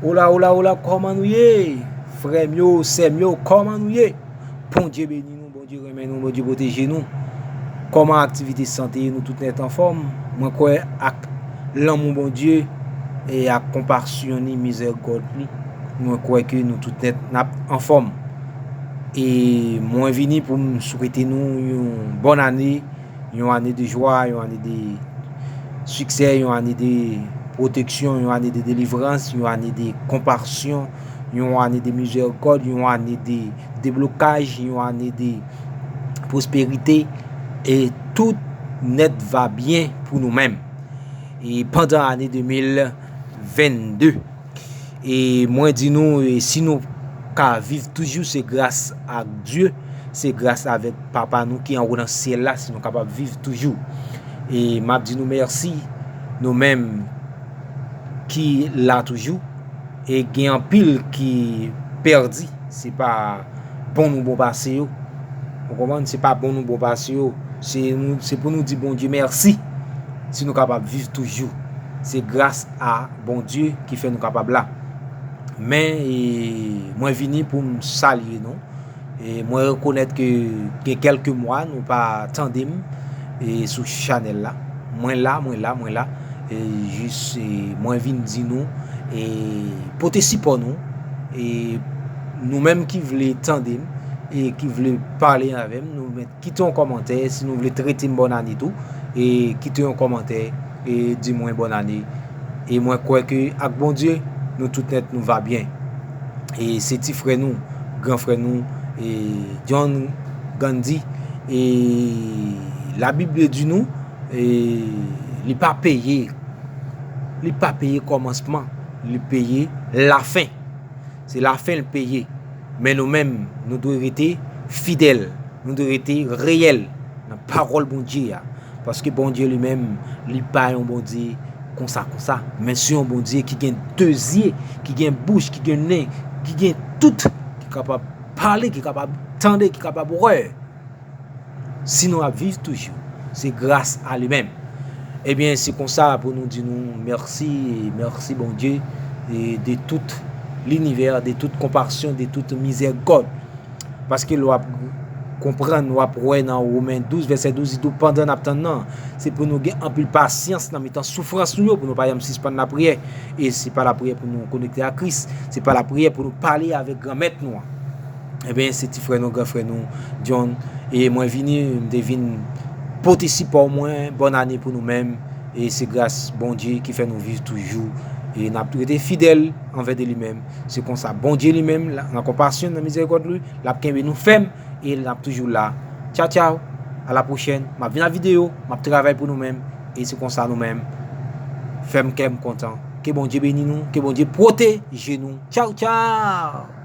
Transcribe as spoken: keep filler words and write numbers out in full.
Ola, ola, ola, kòman nou ye? Frè m yo, sè m yo, kòman nou ye? Bondye beni nou, Bondye renmen nou, Bondye pwoteje nou. Kòman aktivite sante nou tout nèt anfòm? Mwen kwè ak lanmou Bondye e ak konpasyon li, mizèrikòd li, mwen kwè ke nou tout nèt n ap anfòm. E mwen vini pou m swete nou yon bòn ane, yon ane de jwa, yon ane de siksè, yon ane de pwoteksyon, yon ane de delivrans, yon ane de konpasyon, yon ane de mizèrikòd, yon ane de deblokaj, yon ane de pwosperite, e tout nèt va byen pou nou menm. E pandan ane de mil vennde, e mwen di nou, e si nou ka viv toujou, se gras ak Dye, se gras avèk Papa nou ki anwo nan syèl la, si nou kapab viv toujou. E m ap di nou mèsi, nou menm ki la toujou. E gen anpil ki pèdi, se pa bon nou bon pase yo. Ou konprann? Se pa bon nou bon pase yo. Se nou, se pou nou di Bondye mèsi si nou kapab viv toujou. Se gras a Bondye ki fè nou kapab la. Men, e, mwen vini pou m salye nou. E mwen rekonèt ke gen kèlke mwa nou pa tande m, e, sou chanèl la. Mwen la, mwen la, mwen la. E jis, e, mwen vin di nou, e, pote sipò nou. E nou menm ki vle tande m, e ki vle pale avè m, nou mèt kite yon kòmantè, si nou vle trete m bòn ane tou, e kite yon kòmantè, e di mwen bòn ane. E mwen kwè ke ak Bondye, nou tout nèt nou va byen. E se ti frè nou, gran frè nou, e John Gandhi, e Labib di nou, e li pa peye, li pa peye kòmansman, li peye lafen. Se lafen l peye. Men nou menm, nou dwe rete fidèl, nou dwe rete reyèl nan pawòl Bondye a. Paske Bondye li menm, li pa yon Bondye konsa konsa, men se yon Bondye ki gen de zye, ki gen bouch, ki gen nen, ki gen tout, ki kapab pale, ki kapab tande, ki kapab wè. Si nou ap viv toujou, se gras a li menm. Ebyen, se konsa pou nou di nou mèsi, e mèsi Bondye, e de tout linivè, de tout konpasyon, de tout mizèrikòd. Paske lè w ap konprann, w ap wè nan Women douz, vèsè douz, li di w pandan n ap tann nan, se pou nou gen anpil pasyans nan mitan soufrans nou yo, pou nou pa janm sispann lapriyè. E se pa lapriyè pou nou konekte ak Kris, se pa lapriyè pou nou pale avèk Granmèt nou an. Ebyen, se ti frè nou, gran frè nou, John. E mwen vini, m te vin pote sipò mwen, bòn ane pou nou menm. E se gras Bondye ki fè nou viv toujou. E n ap rete fidèl anvè de li menm. Se konsa, Bondye li menm, la- nan konpasyon, nan mizèrikòd li, l ap kenbe nou fèm e l ap toujou la. Tchaw, tchaw. A la pwochèn. M ap vin ak videyo, m ap travay pou nou menm. E se konsa nou menm. Fè m kè m kontan. Ke Bondye beni nou, ke Bondye pwoteje nou. Tchaw, tchaw.